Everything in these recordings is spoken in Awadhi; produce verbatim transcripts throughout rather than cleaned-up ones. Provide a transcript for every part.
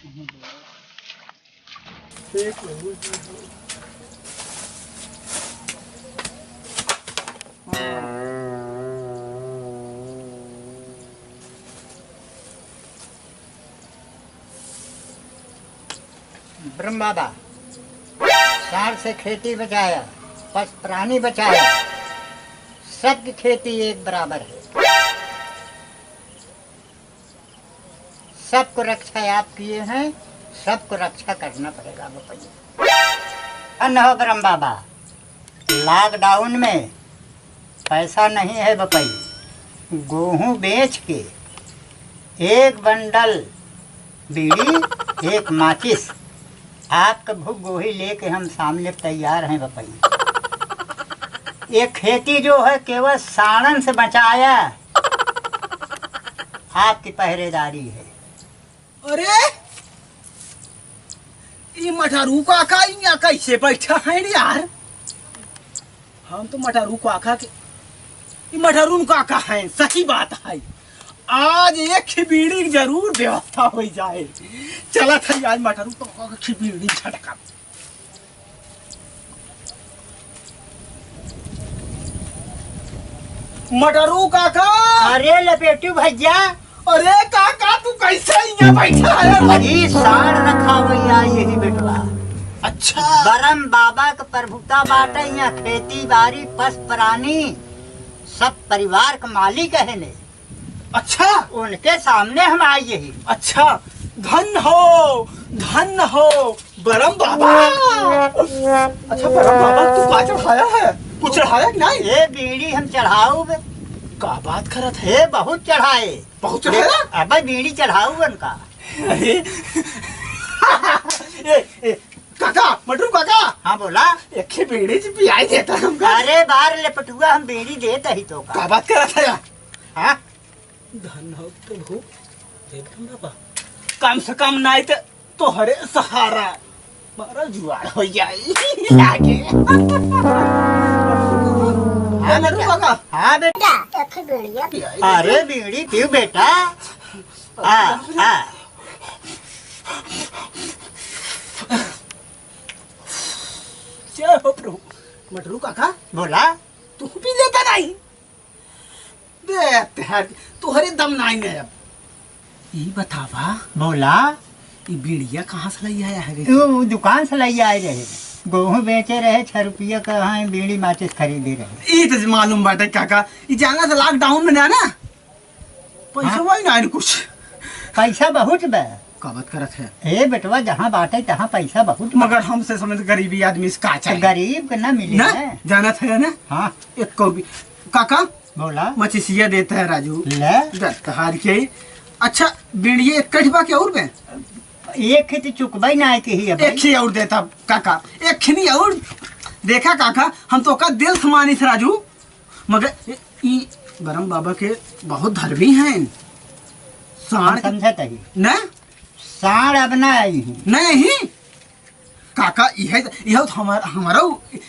ब्रह्म बाबा, साँड़ से खेती बचाया, पशु प्राणी बचाया, सबकी खेती एक बराबर है। सबको रक्षा आप किए हैं, सबको रक्षा करना पड़ेगा बपई। धन्न हो ब्रह्म बाबा, lockdown में पैसा नहीं है बपई, गोहूँ बेच के एक बंडल बीड़ी, एक माचिस, आपके भूख गोही लेके हम सामने तैयार हैं बपई। ये खेती जो है केवल साँड़न से बचाया, आपकी पहरेदारी है। अरे, ई मटरू काका इहाँ कैसे बैठा है यार? हम तो मटरू काका के, ई मटरू काका हैं, सही बात है। आज एक ही बीड़ी की जरूर व्यवस्था हो जाए। चलत है आज मटरू काका की बीड़ी झटका। मटरू काका। अरे लपेटू भैया। अरे काका, तू कैसे यहाँ बैठा है? अरे साँड़ रखावैया यही बेटवा। अच्छा। बरम बाबा के प्रभुता बाटे, यहाँ खेती बाड़ी, पशु प्राणी, सब परिवार के मालिक है ने। अच्छा। उनके सामने हम आए ही। अच्छा, धन हो, धन हो, बरम बाबा। अच्छा, बरम बाबा, तू का चढ़ाया है? कुछ चढ़ाया कि नहीं? ये बीड़ी हम चढ़ाउब। का बात करत है? ये बहुत चढ़ाए। बहुत चढ़ाया? अबे बीड़ी चढ़ाउब उनका। अरे, ए, ए, काका, मटरू काका। हाँ, बोला। एक ही बीड़ी जी पियाई देता हमका। अरे, बार लपेटुआ, हम बीड़ी देत ही तो का। का बात करत है यार? हाँ? धन हो प्रभु, हे ब्रह्म बाबा, कम से कम नाई त तोहरे सहारा मारा जुआर हो जाई। आगे। हाँ, मटरू काका। हाँ, बेटा। बेटा, एक ही बीड़िया। अरे, बीड़ी पीऊ, बेटा। हाँ, हाँ। जय हो प्रभु। मटरू काका। बोला। तू पी लेता नहीं? बे, तोहर, तोहरे दम नाई ने अब। ई बतावा। बोला। ई बीड़िया कहाँ से लई आया है रे? वो, वो दुकान से लई आए रहे। गोहूँ बेचे रहे, छह रुपया का, हाँ, बीड़ी माचिस खरीदे रहे। ई तो मालूम बाटे काका, ई जाना तो lockdown में ना, ना? पैसा हाँ। वही ना कुछ। पैसा बहुत बा। का बात करत है? ए बेटवा, जहाँ बाटे तहाँ पैसा बहुत बा। मगर हमसे समझ गरीबी आदमी से का तो चाहिए? गरीब के ना मिले ना? ना, जानत है ना? हाँ। एक कौड़ी। काका, बोला। मचिसिया देता है राजू। ले। दत्त हार के। अच्छा, बीड़िया एक कठबा के और बे? एक ही तो चुकबई ना के ही है भाई। एक ही और देता काका, एक ही नहीं और। देखा काका, हम तो का दिल समानी थे राजू, मगर ई बरम बाबा के बहुत धर्मी हैं। साँड़ हम के समझत ही। ना? साँड़ अब ना आई ही। नहीं। काका, इहे, इहे तो हमार-, हमारा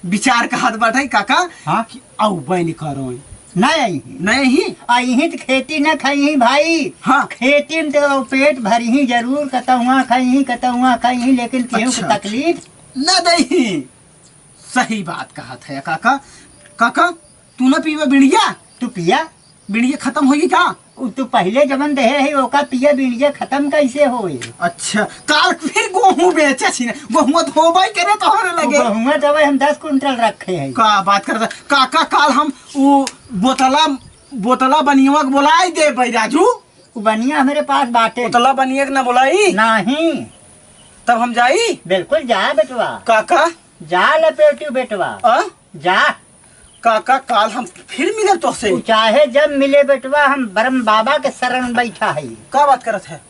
विचार कहत बाटे, काका, हाँ? कि अउबे नहीं करो। नहीं आई ही। नहीं ही। आई ही तो खेती न खाई ही भाई। हाँ। खेती में तो पेट भरी ही जरूर, कतहुआ खाई ही, कतहुआ खाई ही, लेकिन केहू के अच्छा, अच्छा। तकलीफ न दई ही। सही बात कहत है काका। काका, तू ना पीबे बीड़िया? तू पिया। बीड़िया खतम होई का? उ तू पहिले जवन देहे है, ओका पिया, बीड़िया खतम कैसे होई? अच्छा, काल फिर गोहूँ बेचे छी ना, गोहुआ धोबाई करे तोहरे लगे। गोहुआ तो भाई हम दस कुंटल रखे हैं। का बात करता? काका, काल हम उ बोतला, बोतला बनियवा के बोलाई देबे राजू। उ बनिया हमरे पास बाटे। बोतला बनिया के ना बोलाई? नहीं। तब हम जाई? बिल्कुल जा बेटवा। काका? जा लपेटू बेटवा। आ? जा। काका, काल हम फिर मिलब तोहसे। तू चाहे जब मिले बेटवा, हम ब्रह्म बाबा के शरण बैठा है। का बात करत है?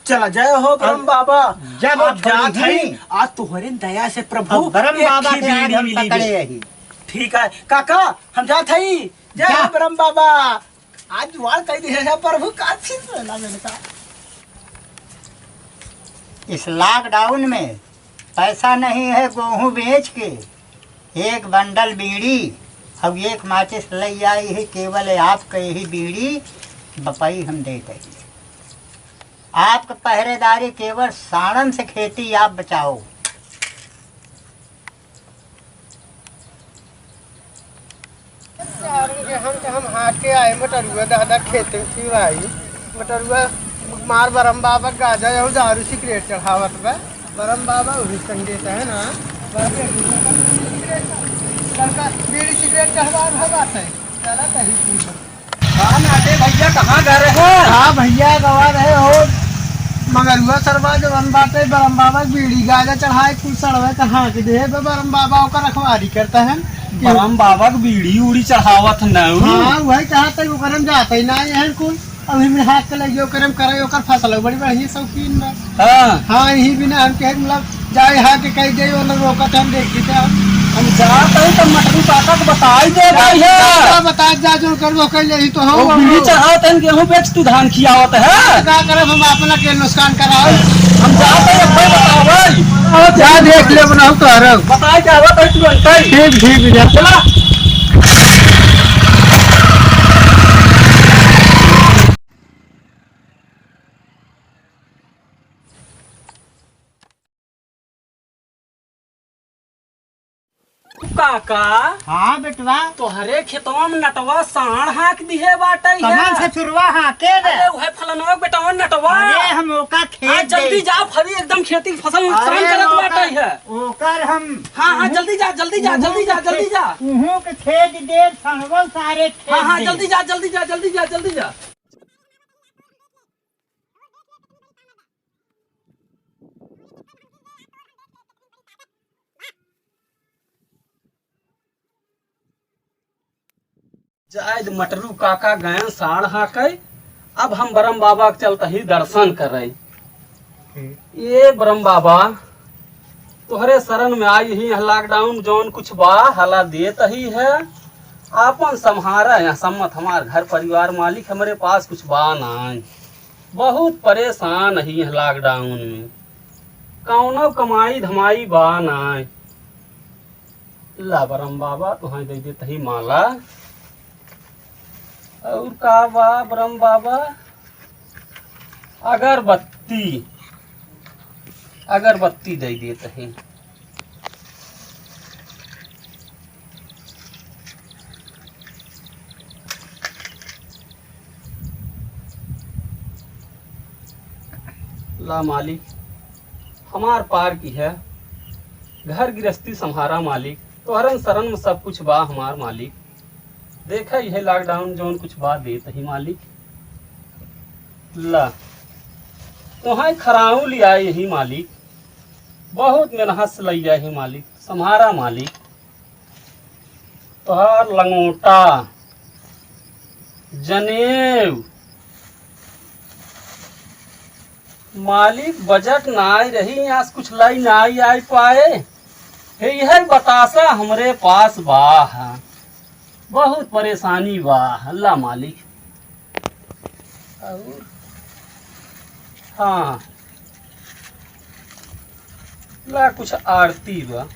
चला, जय हो ब्रह्म बाबा। जब आप जात हई, आज तोहरे दया से प्रभु अब ब्रह्म एक बाबा ही के आज बीड़ी हम मिली पकड़े गे। ही। ठीक है काका, हम जात हई। जय जा। हो ब्रह्म बाबा। आज जुआर कह दिए है प्रभु, का चीज रहना मैंने कहा। इस lockdown में पैसा नहीं है, गोहूँ बेच के एक बंडल बीड़ी और एक माचिस लई आई ही, केवल आपके ही बीड़ी बपई हम देत ही। आपके पहरेदारी केवल साड़न से खेती आप बचाओ। साड़न के हम, के हम हाथ के आए मटरुआ दादा खेत में थी भाई। मटरुआ मार बरम बाबा गाजा और दारू सिगरेट चढ़ावत बा। बरम बाबा वही संगे है ना। बाबा, कल का बीड़ी सिगरेट चढ़वा रहा बात है। चला कहीं की। हाँ, नाटे भैया, कहाँ गए रहे? हाँ भैया, गवा रहे हो। मगरुआ सरवा जवन बाटे, बरम बाबा के बीड़ी गाजा चढ़ाए, कुल सड़वे के हाँक दे, बे बरम बाबा ओकर रखवारी करता है। बरम बाबा के बीड़ी उड़ी चढ़ावत न उ। हाँ, वही कहा था, ओकर हम जाते ही ना, यहन कुल। अब इमन हाथ के लगे ओकर हम करे, ओकर फसल बड़ी बढ़िया शौकीन बा। हाँ। हाँ, यही बिना हम कहे, मतलब, जाए हाथ के कह दे, वो लोग रोकत हम देखी थे। हम जात हई तो मटरू काका को बताई दे जा, भाई है। जा, बता जा, जो करबो कह ले, ही तो हो, वो हम बीड़ी लोग। चढ़ावत हन, गेहूं बेच तू धान खियावत है। का करब हम अपना के नुकसान कराओ। हम जात हई, अब भाई बताओ भाई। जा देख ले, बनाओ तो हरब। बताई क्या हुआ, भाई तू अंकल। ठीक, ठीक, जा। चला। काका, हाँ बेटवा। तोहरे खेतवा में नटवा साँड़ हाँक दिहे बाटे है। कमन ससुरवा हाँके बे? अरे उहे फलनवा के बेटवा नटवा। अरे हम ओका खेत हाँ, जल्दी दे। जा, फरी एकदम खेती की फसल नुकसान अरे करत ओकर, बाटे है। ओकर हम हाँ, हाँ, उहू, जल्दी जा, जल्दी जा, उहू जल्दी जा, के जल्दी खेत, जा। उहू के खेत दे, सड़वल सारे खेत हाँ, हाँ, दे। जल्दी जा, जल्दी जा, जल्दी जा, जल्दी जा। जायद मटरू काका गए साँड़ हाँके, अब हम बरम बाबा के चलत ही दर्शन करे। हम्म। ये बरम बाबा, तोहरे शरण में आई ही, lockdown जौन कुछ बा, हला देत ही है, आपन सम्हारा या सम्मत हमार घर परिवार मालिक, हमरे पास कुछ बा नाई। बहुत परेशान ही lockdown में, कौनो कमाई धमाई बा नाई। ला बरम बाबा, तुहैं दे देत ही माला। और का बा बरम बाबा? अगरबत्ती, अगरबत्ती दे देत ही। ला मालिक, हमार पार किहा, घर गृहस्थी सम्हारा मालिक, तोहरन शरण में सब कुछ बा हमार मालिक। देखा इहे lockdown जौन कुछ बा देत ही मालिक। ला, तोहैं खराऊ लिया यही मालिक, बहुत मेहनत से लैया ही मालिक, सम्हारा मालिक। तोहार लंगोटा, जनेव, मालिक बजट नाई रही, यहाँ से कुछ लाई नाई आई पाए। हे, यह बतासा हमरे पास बा, बहुत परेशानी बा, अल्लाह मालिक। और, हाँ, ला कुछ आरती बा।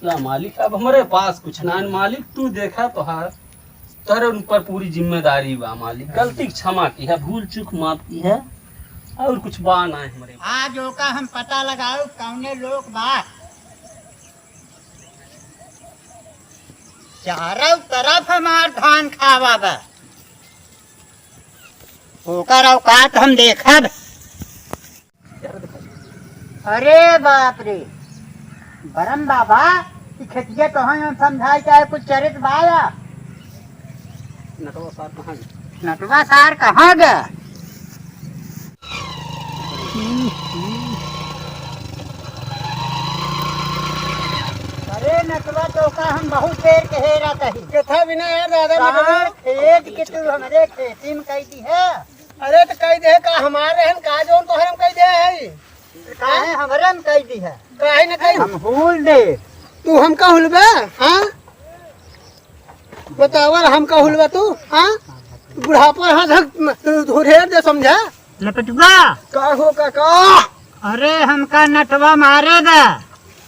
ना मालिक, अब हमरे पास कुछ ना है मालिक, तू देखा तोहार, तोहरे ऊपर पूरी जिम्मेदारी बा मालिक। गलती के क्षमा किहा, भूल चूक माफ किहा, और कुछ बा ना है हमरे। आज ओका हम पता लगाऊ कौने लोग बा। चारों तरफ हमार धान खावा बा, ओकर औकात हम देखब। अरे बाप रे, बरम बाबा, ई खेतिया तोहन समझाए चाहे कुछ चरित बाया। नटवा सार कहाँ गया? नटवा सार कहाँ गया? अरे नटवा, तोका हम बहुत देर के हेरा कही। कथा बिना यार दादा, सार नटवा। खेत के तू हमरे खेती में कई दिहा। अरे तो कई दे का हमार रहन का जौन तोहरे में कई दे है? काहे हमरे में कई दिहा? काहे न कई? हम हुल दे। तू हमका हुलबा? हाँ? बतावा, हमका हुलबा तू? हाँ? बुढ़ापा यहाँ तक ढेर दे समझा। लपेटुआ। का हो काका? अरे हमका नटवा मारे दा।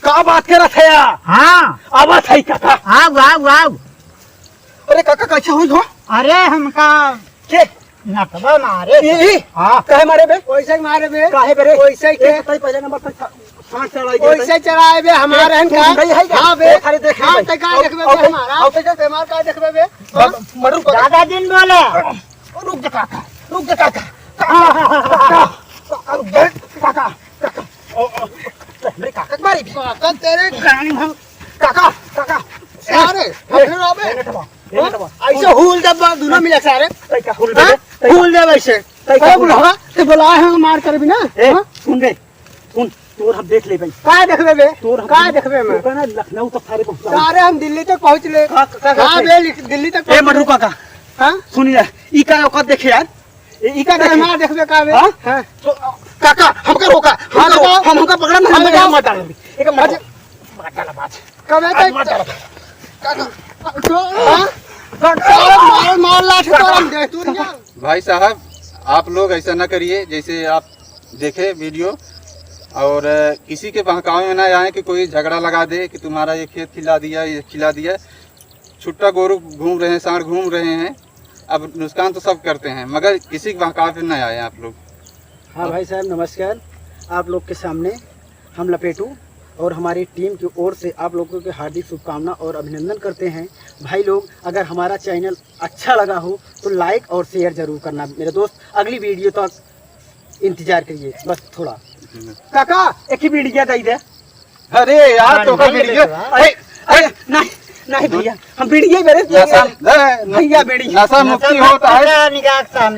का बात करत है यार? हाँ। आवत है काका। आउ, आउ, आउ। अरे काका, कैसे होई हो? अरे हमका के? नटवा मारे। ई, ई? हाँ। काहे मारे बे? वैसे ही मारे बे। काहे बे रे? वैसे ही के? एक तो पहले नंबर पर छा-, छांट चढ़ाई दे वैसे बे। चढ़ाए बे, हमारे हन का? नहीं है क्या? हाँ बे। ओ, खाली देख हाँ, ले। तो का अब, देखबे अब, बे हमारा? अब, अब, तो हमार का देखबे बे? हाँ? मर्डर कर। ज्यादा दिन बोले। रुक जा काका, रुक जा काका। काका, काका, काका, रुक जा, काका, काका। ओ, ओ, मेरे काका के मारी भी। काका तेरे गाड़ी हम काका, काका। सारे, ए, फिर अबे। ए, नेटवा, ए, नेटवा। ऐसे हुल जब दोनों मिले सारे। तै का हुल हाँ? दे, तै का हुल दे वैसे। तै का ए, हुल बुढ़वा, ते बोला है मार कर भी ना। ए, हाँ? सुन रे, सुन, तोर हम देख ले भाई। का देखबे बे? तोर हम का देख-, देखबे मैं? तोर का ना लखनऊ तक सारे पहुंचा। सारे हम दिल्ली तक पहुंच ले। का, का, का, हाँ का? बे, लिख-, दिल्ली तक ए, पहुंच मटरू ले। काका। हाँ? सुन यार, ई का औकात देखे यार। ए, ई का अरे देखे? हमारा देखबे का बे? हाँ? हाँ। तो, काका, हमका रोका, हमका हाँ, रोका, बताओ। हम, हमका पकड़ा ना, हाँ, हम बताओ। मार डाल। एक मार अच्छा। मार डाला, मार। कबे आज तक मार डाला। काका, तो, हाँ? काका, मार, मार लाठी तो हम दे, तू नहीं जान। भाई साहब, आप लोग ऐसा ना करिए, जैसे आप देखे वीडियो, और, अ, किसी के बहकावे में ना आए कि कोई झगड़ा लगा दे कि तुम्हारा ये खेत खिला दिया, ये खिला दिया। छुट्टा गोरू घूम रहे हैं, सांड घूम रहे हैं, अब नुकसान तो सब करते हैं, मगर किसी के बहकावे में ना आए आप लोग। हाँ भाई साहब, नमस्कार। आप लोग के सामने हम लपेटू और हमारी टीम की ओर से आप लोगों के हार्दिक शुभकामना और अभिनंदन करते हैं। भाई लोग, अगर हमारा चैनल अच्छा लगा हो तो लाइक और शेयर जरूर करना मेरे दोस्त। अगली वीडियो तक इंतजार करिए बस थोड़ा। काका, एक ही बीड़ी दे दे। अरे यार, तो का बीड़ी है? अरे, अरे, नहीं, नहीं भैया, हम बीड़ी ही मेरे नशा, नहीं, भैया, बीड़ी। नशा मुक्ति होता है। निगाह के सामने।